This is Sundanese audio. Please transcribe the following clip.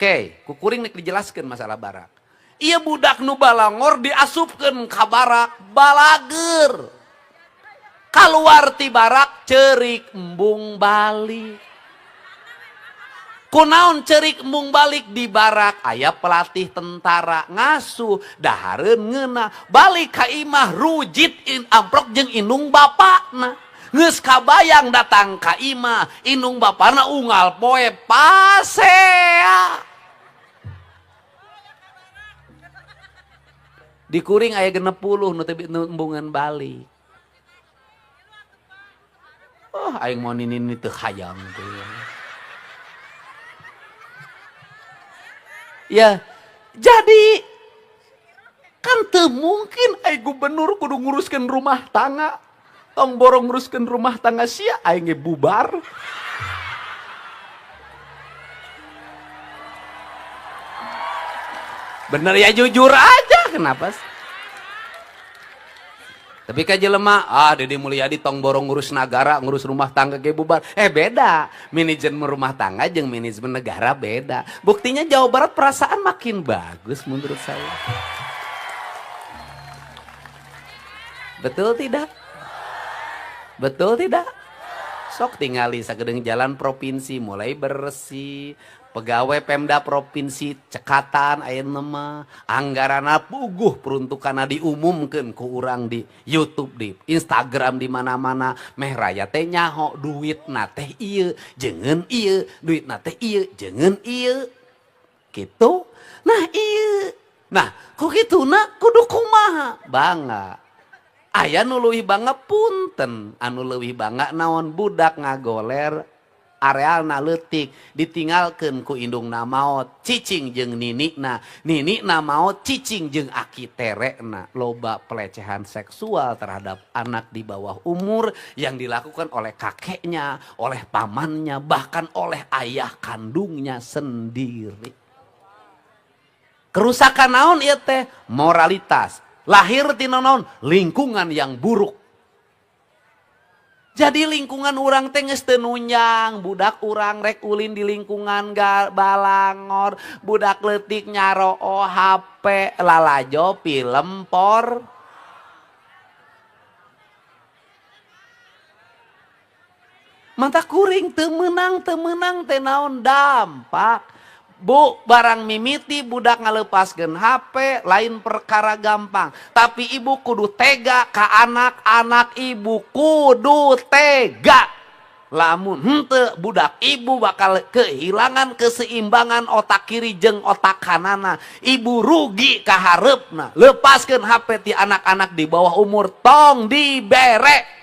Oke, ku kuring nek dijelaskan masalah barak. Iya budak nu balangor diasupkeun ka barak balager. Kaluar ti barak cerik embung balik. Kunaon cerik embung balik di barak aya pelatih tentara ngasuh dahareun ngeunah balik ka imah rujit in amprok jeung indung bapakna. Geus kabayang datang ka imah indung bapakna unggal poe pasea. Di kuring aya 60 nu teu embungan balik. Oh, aing mau nini teu hayang teh. Ya, jadi kan teu mungkin aing gubernur kudu nguruskeun rumah tangga. Tong borong nguruskeun rumah tangga sia aing ge bubar. Bener ya jujur aja, kenapa sih? Tapi ka jelema, Dedi Mulyadi tong borong ngurus nagara, ngurus rumah tangga ge bubar. Beda. Manajemen rumah tangga jeung manajemen negara beda. Buktinya Jawa Barat perasaan makin bagus menurut saya. Betul tidak? Betul tidak? Sok tingali sagedeung jalan provinsi mulai bersih. Pegawai Pemda Provinsi cekatan ayeuna mah anggaranna puguh peruntukanna diumumkeun ku urang di YouTube, di Instagram, di mana-mana. Meh raya teh nyaho duitna teh ieu jeung ieu, duitna teh ieu jeung ieu. Gitu. Nah ieu. Nah, ku kituna kudu kumaha? Bangga. Aya nu leuwih bangga punten, anu leuwih bangga naon budak ngagoler arealna leutik ditinggalkeun ku indungna maot cicing jeung ninikna, ninikna maot cicing jeung aki terekna. Loba pelecehan seksual terhadap anak di bawah umur yang dilakukan oleh kakeknya, oleh pamannya, bahkan oleh ayah kandungnya sendiri. Kerusakan naon ieu teh? Moralitas. Lahir tina naon? Lingkungan yang buruk. Jadi lingkungan urang teh geus teu nunjang, budak urang rek ulin di lingkungan balangor, budak leutik nyaroo HP, lalajo film por. Mata kuring teu meunang teh naon dampak. Bu, barang mimiti budak ngalepaskeun HP lain perkara gampang. Tapi ibu kudu tega ka anak-anak, ibu kudu tega. Lamun henteu budak ibu bakal kehilangan keseimbangan otak kiri jeung otak kanana. Ibu rugi ka hareupna. Lepaskeun HP ti anak-anak di bawah umur, tong dibere.